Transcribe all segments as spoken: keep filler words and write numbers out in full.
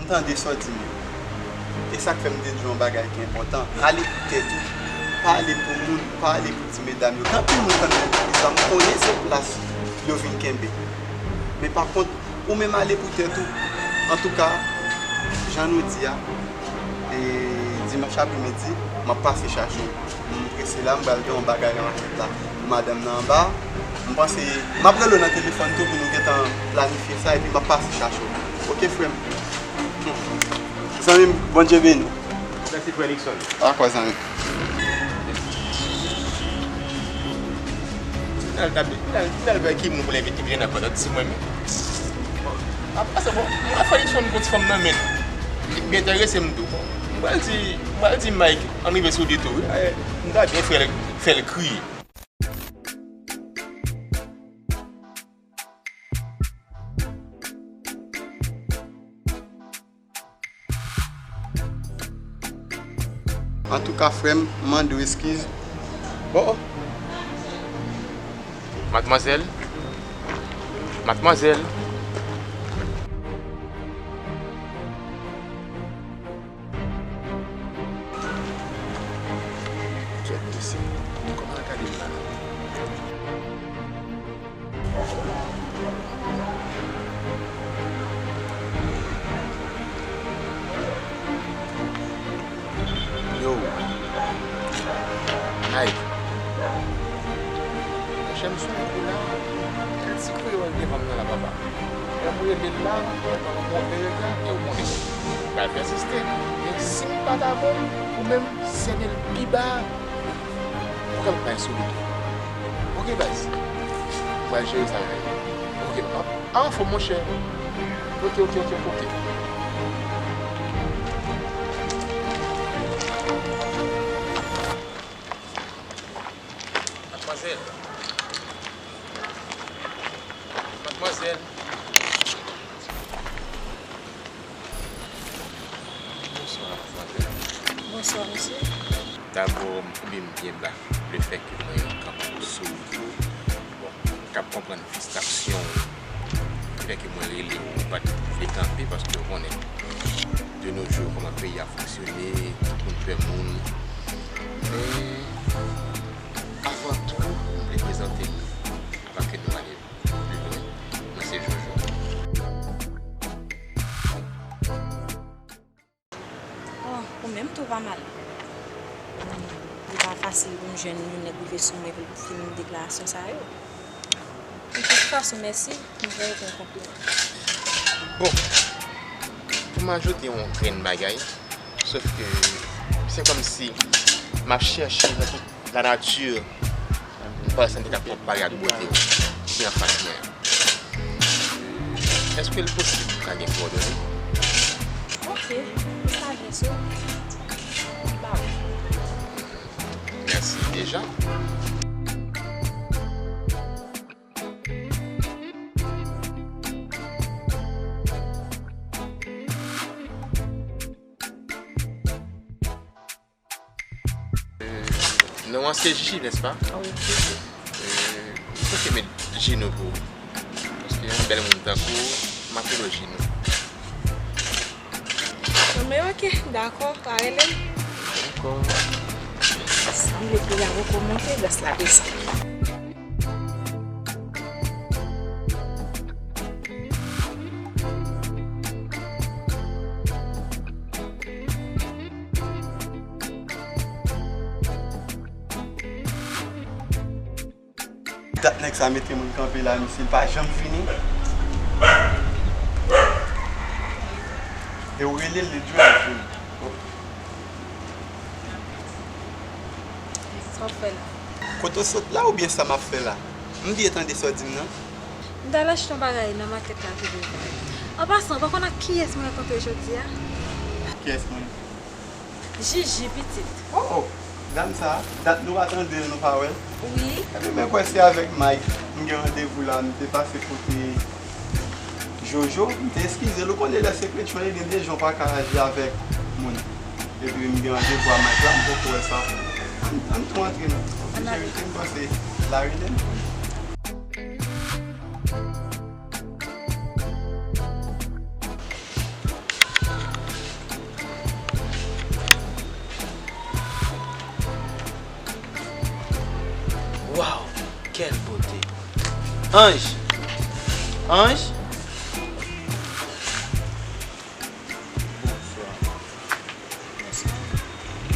Tande sa w di m yo. E sa k fè m te di w yon bagay ki enpòtan. Ale pou tèt ou. Pa ale pou moun, pa ale pou ti medam yo. Gen anpil moun k ap nan legliz la, m konnen se plas yo vin kenbe. Men pa kont, ou menm ale pou tèt ou. Antouka, jan nou di a, e dimanch apremidi, m ap pase chache w. M prese la, m pral gen yon bagay nan tèt la pou madanm nan anba. M panse, m ap rele w nan telefòn tou pou nou gentan planifye sa, epi m ap pase chache w. Oke, frè m? Hmm. Zanmi m, Bondye beni w. Mèsi, frè Nixon. Dakò, zanmi. N al tab-, n al, n al wè ki moun pou l envite vin nan kòlòt, si mwen menm. Bon, apre sa, bon, m wè frè Nixon gon ti fanm nan men l. Li byen enterese m tou. Bon, m pral di, m pral di Mike, ann rive sou li tou, wi. Eh, m ta byen fè l, fè l kriye. Antouka, frè m, m mande w eskiz. Oh, oh. Madmwazèl. Madmwazèl. Kèt, mesye. Kòman l gade m la? Yo. Mike. Monchè, m sou yon kou la. Yon ti kreyòl devan m nan la, papa. Lè m rele l la, mwen pa konn konprann rega, e ou konnen. M pral pèsiste. E si m pa ta bon, ou menm, sène l pi ba. Ou ka bay sou li tou. Oke, baz. Ou pral jere sa, wi. Oke, papa. A, anfòm, monchè. Oke, oke, oke, oke. Madmwazèl. Madmwazèl. Bonswa, madmwazèl. Bonswa, mesye. Dabò, m twouve m byen ba lefètke mwen kanpe sou ou. Bon, m t ap konprann fristrasyon w ki fè ke mwen rele w, ou pa t vle kanpe, paske w konnen, de nos jours, kòman peyi a fonksyone, tout moun pè moun. Men, avan tou, m vle prezante nou, avan ke nou ale pi lwen, mwen se Jojo. Oh, ou menm tou pa mal. Li pa fasil pou m jwenn yon nèg rive sou mwen pou l fin deklarasyon sa yo. De tout fason, mèsi, m fè yo pou yon konpliman. Bon, pou m ajoute yon grenn bagay, sof ke se kòmsi m ap chèche nan tout lanati, m panse m te ka konpare ak bote w ki anfas mwen an. Èske l posib pou m ka gen kowòdone? Oke, m sajès ou. M ba ou. Mèsi deja. Euh, non an se Jiji, nèspa? Ah, ok. Euh, m te met Jino pou ou. Paske yon bèl moun tankou w, m ap rele w Jino. Non, men ok, dakò, pa rele m. Dakò. Sanble ke y a rekomante dans la descente. Dat nèg sa mete moun kanpe la, misye, l pa janm vini. E ou rele l, li di w l ap vini. Sa w ap fè la? Kote w sot la oubyen sa m ap fè la? M byen tande sa w di m nan? M t al achte yon bagay nan makèt la tou devan. An pasan, ou pa konn ak kiyès m rankontre jodi a? Kiyès moun? Jiji, pitit. Oh, oh! Dam sa, dat nou pa tande l, nou pa wè l. Wi. Ebyen, mwen kwè se avèk Mike m gen randevou la, m te pase kote Jojo, m te eskize l, ou konnen lè se kretyon, li gen de jan w pa ka aji avèk moun. Epi m gen randevou a Mike la, m poko wè sa. Ann, ann tou antre non. Ann ale. Cheri, m panse l a rele m. Bon, Anj! Anj! Bonswa. Bonswa.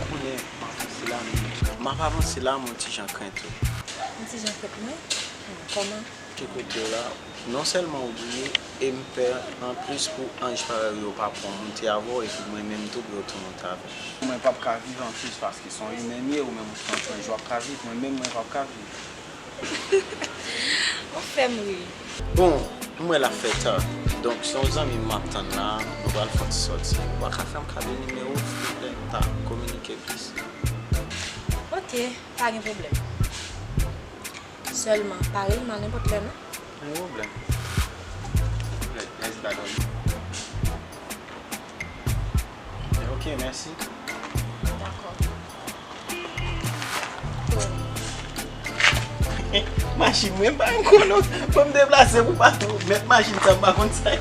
Ou konnen m ap avanse la, men m ap avanse la, m yon ti jan krent wi. Yon ti jan krent mwen? Kòman? Ki kote w la, non sèlman ou bliye, e m pè anplis pou anj parèy ou yo pa pran w monte avè w, epi mwen menm tou pou yo tou monte avè m. Mwen p ap ka viv anplis paske se yon imen m ye, ou menm ou se yon anj, w ap ka viv, mwen menm mwen p ap ka viv. Ou fè m ri. Bon, m wè l ap fè ta. Donk, se yon zanmi m m ap tann la, nou pral fè yon ti sòti. Ou pa ka fè m kado nimewo w, silvouplè, nou ta kominike plis? Ok, pa gen pwoblèm. Sèlman, pa rele m a nenpòt lè, non. Pa gen pwoblèm. Lè, lè, lè, lè. Ok, mèsi. Dakò. Machin mwen pa yon kolo. Fò m deplase pou pa tou. Mèt machin sa m pa konn sa.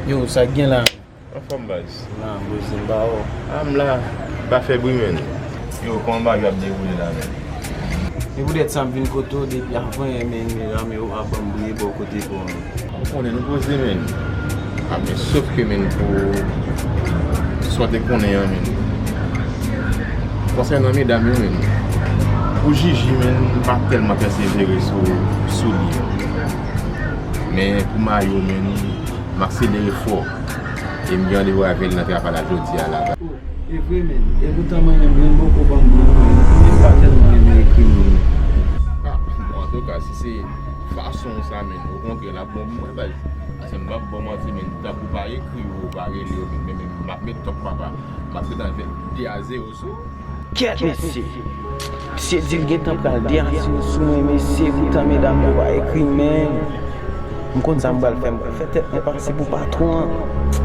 Yo, sa k gen la? Anfòm baz. Nan, bouzin ba ou. A m la, pa fè bri menn. Yo, kòman bagay ap dewoule la menn? E poutèt sa m vin kote w depi avan yè menn, medam yo pa ban m bri bò kote pou menn. Ou konnen nou poze menn. A men sof ke menn pou sa w te konnen an menn. Konsènan medam yo menn, pou Jiji menn, m pa tèlman pèsevere sou, sou li. Men pou Mayo menn, m akselere fò. E m gen randevou avè l nan travay la jodi a la. Oh, e vre menn. E poutan mwen menm, menn poko ban m bri pou menn. Mwen pa tèlman renmen ekri moun. Ah, bon, antouka, si se fason w sa menn, okontrè, l ap bon pou mwen, baz. Paske m p ap ba w manti menn, tankou w pa ekri yo, ou pa rele yo menn, men menn, m ap met tòk papa. M ap fè de a zewo sou ou. Kèt mesye! Misye di l gentan pral deyase sou mwen, mesye, poutan medam yo pa ekri m menn. M konn sa m pral fè, m pral fè tèt mwen pase pou patwon an.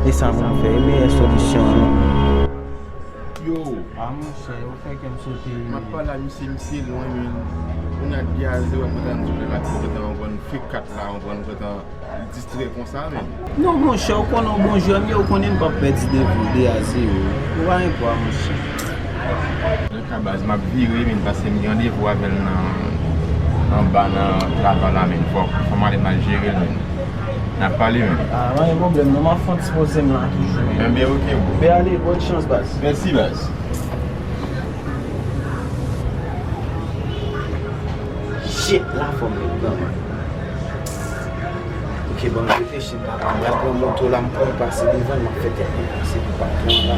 E sa m pral fè, e meyè solisyon an. Yo! A monchè, ou fè kè m sote wi. M ap pale a misye, misye lwen menn. Ou nan deyase, w ap kontan di w lè la, kontan w konn frekant la, w konn kontan distrè konsa menn. Non monchè, ou konnen w bon jwè m ye, ou konnen m p ap pèdi devan w de a zewo. Ou pa gen pwa monchè. Antouka baz, m ap vire menn, paske m gen randevou avè l nan, anba nan travay la menn. Fò, fò m ale m al jere l menn. N ap pale menn. Ah, pa gen pwoblèm non, m ap fè yon ti poze m la toujou menn. Enben ok bro. Ben ale, bòn chans baz. Mèsi baz. Shit, la fò m met nan men. Ok, ban m reflechi, m pa pran, m pral pran moto la, m pran pase devan l, m ap fè tèt mwen pase pou patwon an la.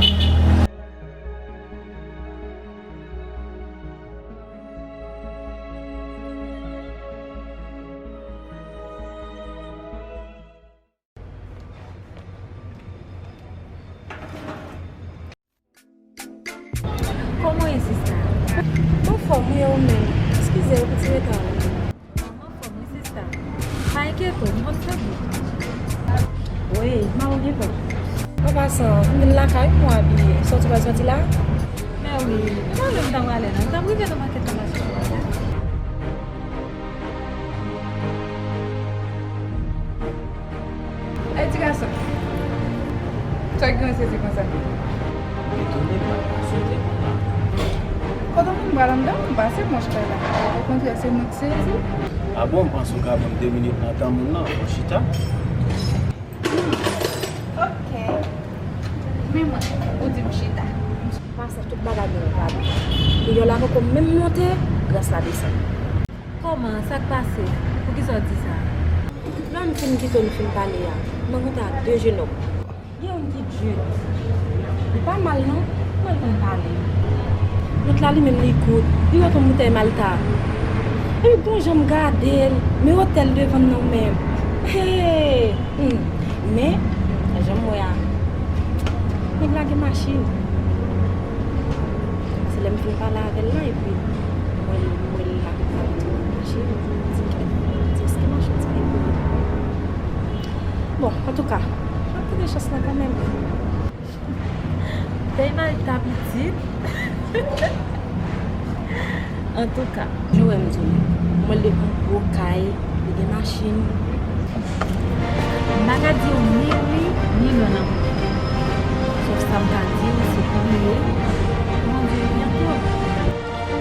Kòman w ye sista? M anfòm wi, e ou menm? Eskize wi pou ti reta la. Mwen anfòm wi sista. Pa enkyete w, m konn fè bri. Wi, m ap byen pran. An pasan, m vin lakay ou, m abiye. Sòti pral sòti la? Mèwi, e pa lwen m ta prale non, m t ap rive nan makèt la pase sou la. Ey ti gason, sa k gen w sezi konsa? Etone, m pa t konn soti konsa. Kote moun pral anndan, m pase mwen chita la. Okontrè, se mwen k sezi. A bon, m panse w ka ban m de minit nan tan moun nan, fò chita. Hmm, ok. Men mwen, ou di m chita. Pasan tout bagay gen yon kado. Kreyòl la poko menm monte, gras la desann. Kòman? Sa k pase? Poukisa w di sa? Lè m fin kite w, nou fin pale a, m rankontre ak de jenòm. Gen youn ki di, li pa mal non, mwen l konn pale. Lòt la li menm li kout, li wè yon boutèy Malta. Epi gon jan m gade l, men otèl devan m nan menm. Hey! Hmm. Men, jan m wè a, nèg la gen machin. Se lè m fin pale avè l la, epi m wè l, m wè l la, machin. M di, kèt, m di, èske machin sa e pou li? Bon, antouka, m ap tande chans lan kanmenm. Tèy Malta pitit. Antouka, nou wè m di w, mwen li yon gwo kay, li Gen machin. M pa ka di w ni wi, ni non nan. Sòf sa m ka di w, se priye pou Bondye oryante w.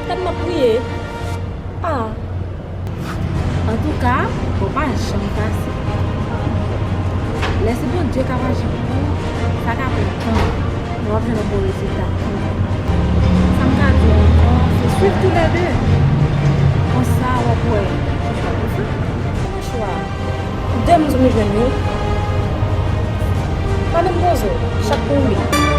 Gad m ap priye. Ah. Antouka, bon, pa janm kase. Lè se Bondye k ap aji pou ou, sa ka pran tan, men w ap jwenn yon bon rezilta. Sa m ka di w ankò, se swiv toulède. Konsa, w ap wè chwa pou fè. Chwa. De moun m jwenn yo. Pa menm poze w. Chak pou li.